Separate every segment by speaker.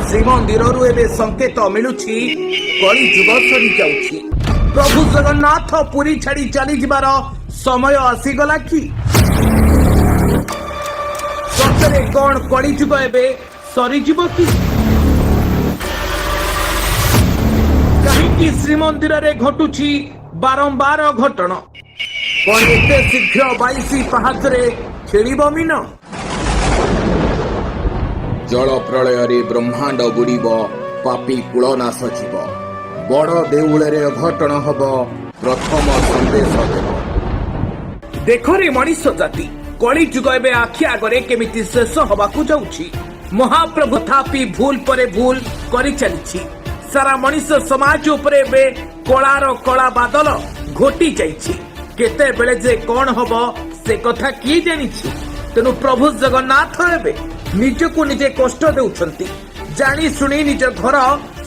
Speaker 1: ଶ୍ରୀମନ୍ଦିରରୁ ଏବେ ସଂକେତ ମିଳୁଛି, କଳି ଯୁଗ ସରିଯାଉଛି। ପ୍ରଭୁ ଜଗନ୍ନାଥ ପୁରୀ ଛାଡି ଚାଲିଯିବାର ସମୟ ଆସିଗଲା କି? ସତରେ କଣ କଳିଯୁଗ ଏବେ ସରିଯିବ କି? କାହିଁକି ଶ୍ରୀମନ୍ଦିରରେ ଘଟୁଛି ବାରମ୍ବାର ଅଘଟଣ? କଣ ଏତେ ଶୀଘ୍ର 22 ପାହାଚରେ ଖେଳିବ ମୀନ? ଜଳ ପ୍ରଳୟରେ ବ୍ରହ୍ମାଣ୍ଡ ବୁଡ଼ିବ, ପାପୀ କୁଳନାଶ ଯିବ, ବଡ଼ ଦେଉଳରେ ଅଘଟଣ ହବ, ପ୍ରଥମ ସନ୍ଦେଶ ଦେବ। ଦେଖରେ ମଣିଷ ଜାତି, କଳି ଯୁଗ ଏବେ ଆଖି ଆଗରେ କେମିତି ଶେଷ ହବାକୁ ଯାଉଛି। ମହାପ୍ରଭୁ ଥାପି ଭୁଲ ପରେ ଭୁଲ କରିଚାଲିଛି। ସାରା ମଣିଷ ସମାଜ ଉପରେ ଏବେ କଳାର କଳା ବାଦଲ ଘୋଟି ଯାଇଛି। କେତେବେଳେ ଯେ କଣ ହବ, ସେ କଥା କିଏ ଜାଣିଛି? ତେଣୁ ପ୍ରଭୁ ଜଗନ୍ନାଥ ଏବେ ନିଜକୁ ନିଜେ କଷ୍ଟ ଦେଉଛନ୍ତି। ଜାଣି ଶୁଣି ନିଜ ଘର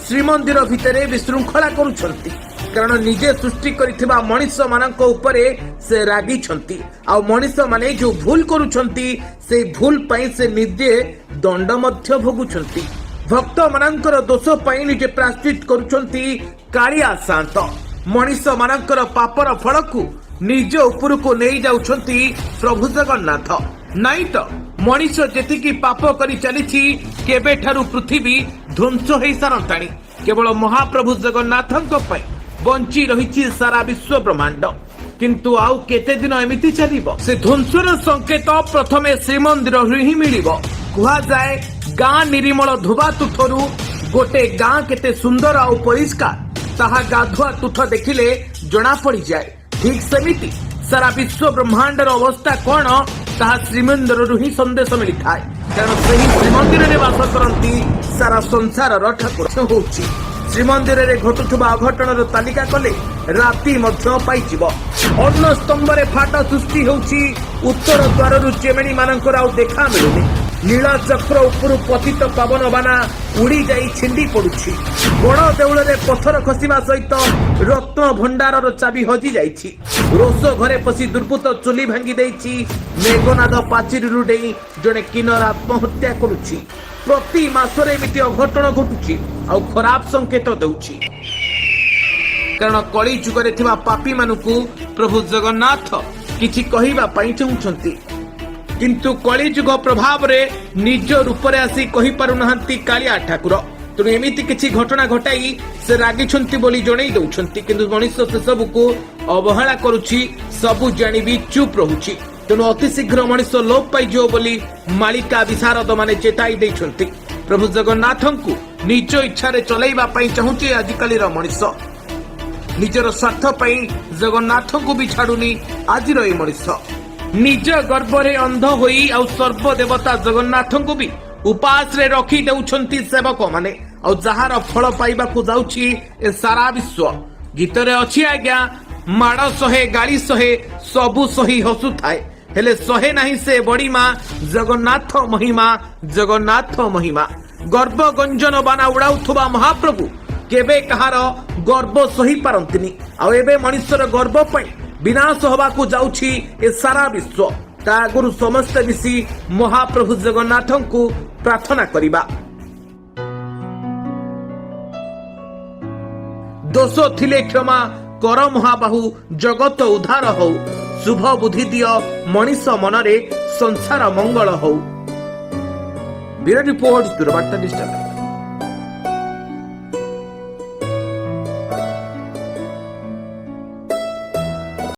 Speaker 1: ଶ୍ରୀମନ୍ଦିର ଭିତରେ ବିଶୃଙ୍ଖଳା କରୁଛନ୍ତି, କାରଣ ନିଜେ ସୃଷ୍ଟି କରିଥିବା ମଣିଷ ମାନଙ୍କ ଉପରେ ସେ ରାଗିଛନ୍ତି। ଆଉ ମଣିଷମାନେ ଯୋଉ ଭୁଲ କରୁଛନ୍ତି, ସେଇ ଭୁଲ ପାଇଁ ସେ ନିଜେ ଦଣ୍ଡ ମଧ୍ୟ ଭୋଗୁଛନ୍ତି। ଭକ୍ତ ମାନଙ୍କର ଦୋଷ ପାଇଁ ନିଜେ ପ୍ରାୟଶ୍ଚିତ କରୁଛନ୍ତି କାଳିଆ ସାଆନ୍ତ। ମଣିଷ ମାନଙ୍କର ପାପର ଫଳକୁ ନିଜ ଉପରକୁ ନେଇ ଯାଉଛନ୍ତି ପ୍ରଭୁ ଜଗନ୍ନାଥ। ନାଇଁ ତ ମଣିଷ ଯେତିକି ପାପ କରି ଚାଲିଛି, କେବେଠାରୁ ପୃଥିବୀ ଧ୍ୱଂସ ହେଇ ସାରନ୍ତାଣି। କେବଳ ମହାପ୍ରଭୁ ଜଗନ୍ନାଥଙ୍କ ପାଇଁ ବଞ୍ଚି ରହିଛି ସାରା ବିଶ୍ୱ ବ୍ରହ୍ମାଣ୍ଡ। କିନ୍ତୁ ଆଉ କେତେ ଦିନ ଏମିତି ଚାଲିବ? ସେ ଧ୍ୱଂସର ସଂକେତ ପ୍ରଥମେ ଶ୍ରୀମନ୍ଦିରରୁ ହିଁ ମିଳିବ। କୁହାଯାଏ, ଗାଁ ନିରିମଳ ଧୋବା ତୁଠରୁ ଗୋଟେ ଗାଁ କେତେ ସୁନ୍ଦର ଆଉ ପରିଷ୍କାର, ତାହା ଗାଧୁଆ ତୁଠ ଦେଖିଲେ ଜଣା ପଡ଼ିଯାଏ। ଠିକ ସେମିତି ସାରା ବିଶ୍ୱ ବ୍ରହ୍ମାଣ୍ଡର ଅବସ୍ଥା କଣ, ତାହା ଶ୍ରୀମନ୍ଦିରରୁ ହିଁ ସନ୍ଦେଶ ମିଳିଥାଏ, କାରଣ ସେହି ଶ୍ରୀମନ୍ଦିରରେ ବାସ କରନ୍ତି ସାରା ସଂସାରର ଠାକୁର। ହଉଛି ଶ୍ରୀମନ୍ଦିରରେ ଘଟୁଥିବା ଅଘଟଣର ତାଲିକା କଲେ ରାତି ମଧ୍ୟ ପାଇଯିବ। ଅନ୍ନ ସ୍ତମ୍ଭରେ ଫାଟ ସୃଷ୍ଟି ହେଉଛି। ଉତ୍ତର ଦ୍ୱାରରୁ ଚେମେଣି ମାନଙ୍କର ଆଉ ଦେଖା ମିଳୁନି। ନୀଳଚକ୍ର ଉପରୁ ପତିତ ପାବନ ବାନା ଉଡ଼ି ଯାଇ ଛିଣ୍ଡି ପଡୁଛି। ବଡ଼ ଦେଉଳରେ ପଥର ଖସିବା ସହିତ ରତ୍ନ ଭଣ୍ଡାରର ଚାବି ହଜି ଯାଇଛି। ରୋଷ ଘରେ ପଶି ଦୁର୍ବୃତ୍ତ ଚୁଲି ଭାଙ୍ଗି ଦେଇଛି। ମେଘନାଦ ପାଚିରୀରୁ ଡେଇଁ ଜଣେ କିନ୍ନର ଆତ୍ମହତ୍ୟା କରୁଛି। ପ୍ରତି ମାସରେ ଏମିତି ଅଘଟଣ ଘଟୁଛି ଆଉ ଖରାପ ସଂକେତ ଦେଉଛି, କାରଣ କଳି ଯୁଗରେ ଥିବା ପାପୀ ମାନଙ୍କୁ ପ୍ରଭୁ ଜଗନ୍ନାଥ କିଛି କହିବା ପାଇଁ ଚାହୁଁଛନ୍ତି। କିନ୍ତୁ କଳିଯୁଗ ପ୍ରଭାବରେ ନିଜ ରୂପରେ ଆସି କହିପାରୁନାହାନ୍ତି କାଳିଆ ଠାକୁର। ତେଣୁ ଏମିତି କିଛି ଘଟଣା ଘଟାଇ ସେ ରାଗିଛନ୍ତି ବୋଲି ଜଣେଇ ଦଉଛନ୍ତି। କିନ୍ତୁ ମଣିଷ ସେସବୁକୁ ଅବହେଳା କରୁଛି, ସବୁ ଜାଣିବି ଚୁପ୍ ରହୁଛି। ତେଣୁ ଅତି ଶୀଘ୍ର ମଣିଷ ଲୋପ ପାଇଯିବ ବୋଲି ମାଳିକା ବିଶାରଦ ମାନେ ଚେତାଇ ଦେଇଛନ୍ତି। ପ୍ରଭୁ ଜଗନ୍ନାଥଙ୍କୁ ନିଜ ଇଚ୍ଛାରେ ଚଲେଇବା ପାଇଁ ଚାହୁଁଛି ଆଜିକାଲିର ମଣିଷ। ନିଜର ସ୍ୱାର୍ଥ ପାଇଁ ଜଗନ୍ନାଥଙ୍କୁ ବି ଛାଡୁନି ଆଜିର ଏଇ ମଣିଷ। ନିଜ ଗର୍ବରେ ଅନ୍ଧ ହୋଇ ଆଉ ସର୍ବ ଦେବତା ଜଗନ୍ନାଥଙ୍କୁ ବି ଉପାସରେ ରଖି ଦେଉଛନ୍ତି ସେବକମାନେ, ଆଉ ଯାହାର ଫଳ ପାଇବାକୁ ଯାଉଛି ଏ ସାରା ବିଶ୍ୱ। ଗୀତରେ ଅଛି ଆଜ୍ଞା, ମାଡ଼ ସହେ, ଗାଳି ସହେ, ସବୁ ସହି ହସୁଥାଏ, ହେଲେ ସହେ ନାହିଁ ସେ ବଡ଼ିମା, ଜଗନ୍ନାଥ ମହିମା, ଜଗନ୍ନାଥ ମହିମା। ଗର୍ବ ଗଞ୍ଜନ ବାନା ଉଡାଉଥିବା ମହାପ୍ରଭୁ କେବେ କାହାର ଗର୍ବ ସହି ପାରନ୍ତିନି। ଆଉ ଏବେ ମଣିଷର ଗର୍ବ ପାଇଁ ବିନାଶ ହବାକୁ ଯାଉଛି ଏ ସାରା ବିଶ୍ୱ। ତା ଆଗରୁ ସମସ୍ତେ ମିଶି ମହାପ୍ରଭୁ ଜଗନ୍ନାଥଙ୍କୁ ପ୍ରାର୍ଥନା କରିବା। ଦୋଷ ଥିଲେ କ୍ଷମା କର ମହାବାହୁ, ଜଗତ ଉଦ୍ଧାର ହଉ। ଶୁଭ ବୁଦ୍ଧି ଦିଅ ମଣିଷ ମନରେ, ସଂସାର ମଙ୍ଗଳ ହଉ। ବ୍ୟୁରୋ ରିପୋର୍ଟ, ଦୂରବାର୍ତ୍ତା ଡିଜିଟାଲ।